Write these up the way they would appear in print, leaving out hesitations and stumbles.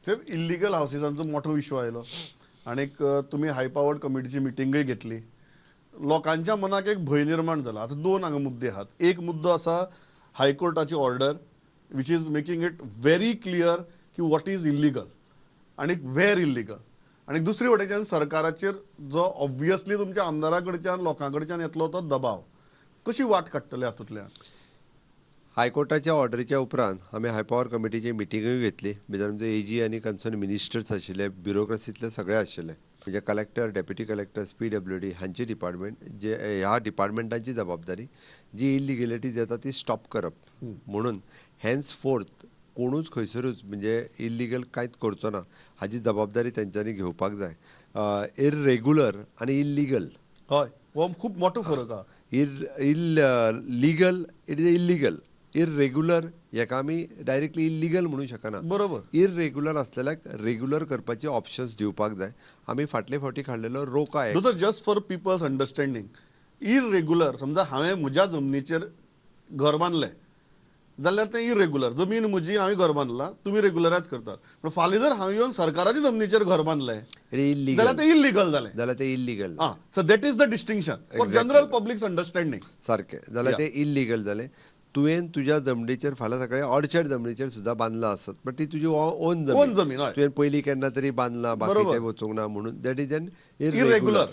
साहेब, illegal हावसिसांचो मोठो issue आयलो आनीक तुमी हाय पावर्ड कमिटीची मिटींगय घेतली. लोकांच्या मनाक एक भंय निर्माण जाला. आतां दोन हांगा मुद्दे आहात. एक मुद्दो आसा हायकोर्टाची order which is making it very clear की what is illegal आनी वेर इल्लिगल, आनी दुसरी वटेच्यान सरकाराचेर जो ऑब्वियसली तुमच्या आमदारा कडच्यान लोकां कडच्यान येतलो तो दबाव, कशी वाट काडटले हातूंतल्यान? हायकोर्टाच्या ऑर्डरीच्या उपरांत आमी हाय पावर कमिटीची मिटिंगूय घेतली. भितर आमचे एजी आनी कन्सर्न मिनिस्टर्स आशिल्ले, ब्युरोक्रेसींतले सगळे आशिल्ले, म्हणजे collector, deputy collectors, PWD हांची डिपार्टमेंट, जे ह्या डिपार्टमेंटांची जबाबदारी जी इलिगेलिटी जाता ती स्टॉप करप. म्हणून हेन्स फोर्थ कोणूच खंयसरूच म्हणजे इल्लिगल कांयच करचो ना हाजी जबाबदारी तेंच्यांनी घेवपाक जाय. इररेग्युलर आनी इल्लिगल, हय, हो खूब मोठो फरक आहा. Illegal it is illegal, irregular हेका आमी डायरेक्टली इल्लिगल म्हणू शकना. बरोबर. इररेग्युलर आसलेल्याक रेग्युलर करपाचे ऑप्शन्स दिवपाक जाय. आमी फाटले फावटी काडलेलो रोका एक्ट. दोतोर, जस्ट फॉर पिपल्स अंडरस्टँडींग, इररेग्युलर समजा हांवें म्हज्या जमनीचेर घर बांदलें जाल्यार तें इरेग्युलर, जमीन म्हजी, हांवें घर बांदलां, तुमी रेग्युलरायज करतात. पूण फाल्यां जर हांवें येवन सरकाराच्या जमनीचेर घर बांदलें जाल्यार तें इल्लिगल जालें. जाल्यार तें इल्लिगल. आं, so that is the distinction for general public's understanding. सारकें, जाल्यार तें इल्लिगल जालें. तुवें तुज्या जमनीचेर फाल्यां सकाळीं ऑर्चर्ड जमनीचेर सुद्दां बांदलां आसत, बट ती तुजी ओन जमीन, जमीन तुवें पयलीं केन्ना तरी बांदलां, बाकीचें वचूंक ना, म्हणून that is an irregular.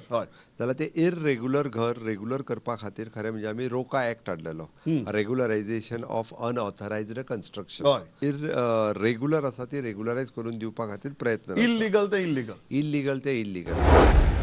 जाल्यार तें इररेग्युलर घर रेग्युलर करपा खातीर खरें म्हणजे आमी रोका act हाडलेलो, regularisation of unauthorised construction. इररेग्युलर आसा ती रेग्युलरायज करून दिवपा खातीर प्रयत्न. इल्लिगल ते इल्लिगल, इल्लिगल ते इल्लिगल.